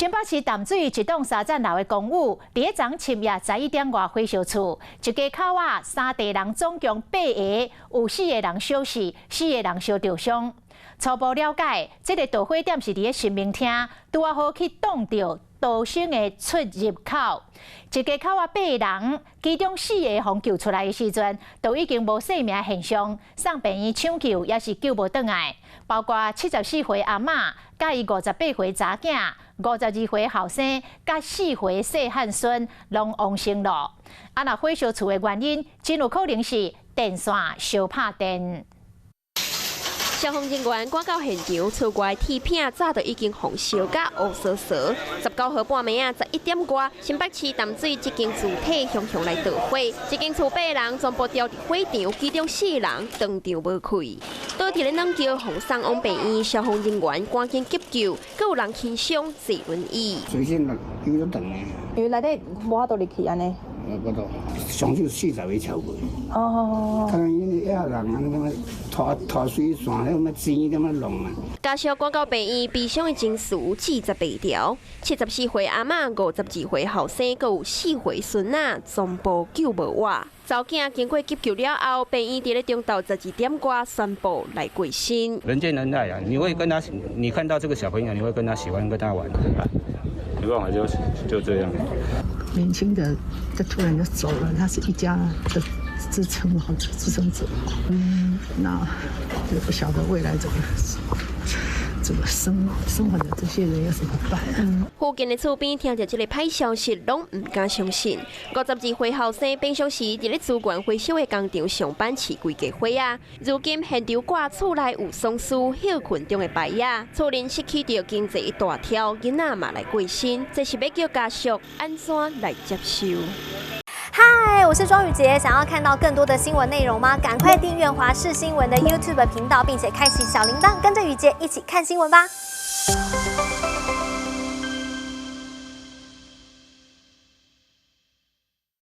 新北市淡水一棟三層樓的公寓，佇咧昨深夜11點外火燒厝，一家口仔三代人總共八个，有四个人燒死，四个人燒著傷。初步了解，這个導火點是佇咧神明廳，拄仔好去擋著逃生的出入口。一家口仔八个人，其中四个予救出來的時陣，都已經無生命現象，送病院搶救也是救無轉來。包括74歲阿嬤、佮伊58歲查囝、52歲後生、佮4歲細漢孫，攏往生咯。啊，若火燒厝的原因，真有可能是電線相拍電。消防人員趕到現場，厝外鐵片早就已經予燒甲烏趖趖。19號半暝仔11點外，新北市淡水這間厝體雄雄來著火，一間厝八个人全部牢佇火場，其中四人當場無氣。倒佇咧軟轎予送往病院，消防人員趕緊急救，閣有人輕傷坐輪椅。水線有點長的。因為內底無法度入去按呢。無度，上少40個超過。哦。可能𪜶遐人按呢拖拖水線，彼麼錢點麼弄啊。家屬趕到病院，悲傷的情緒拒絕袂牢。74歲阿嬤、52歲後生，閣有4歲孫仔，全部救無活。查某囝經過急救了後，病院佇咧中晝12點外宣布來過身。人見人愛啊！你會跟他，你看到這個小朋友，你會跟他喜歡跟他玩，沒辦法，就這樣。年輕的，他突然就走了，他是一家的支撐哈，支撐者。那就不曉得未來怎麼生活的這些人要怎麼辦？附近的厝邊聽著這个歹消息，攏毋敢相信。52歲後生平常時佇咧資源回收的工廠上班，飼幾家伙仔。如今現場掛厝內有喪屍歇睏中的牌仔，厝鄰失去著經濟一大柱，囡仔嘛來過身，這是欲叫家屬按怎來接受？嗨，我是莊宇傑，想要看到更多的新聞內容嗎？趕快訂閱華視新聞的 YouTube 頻道，並且開啟小鈴鐺，跟着宇傑一起看新聞吧。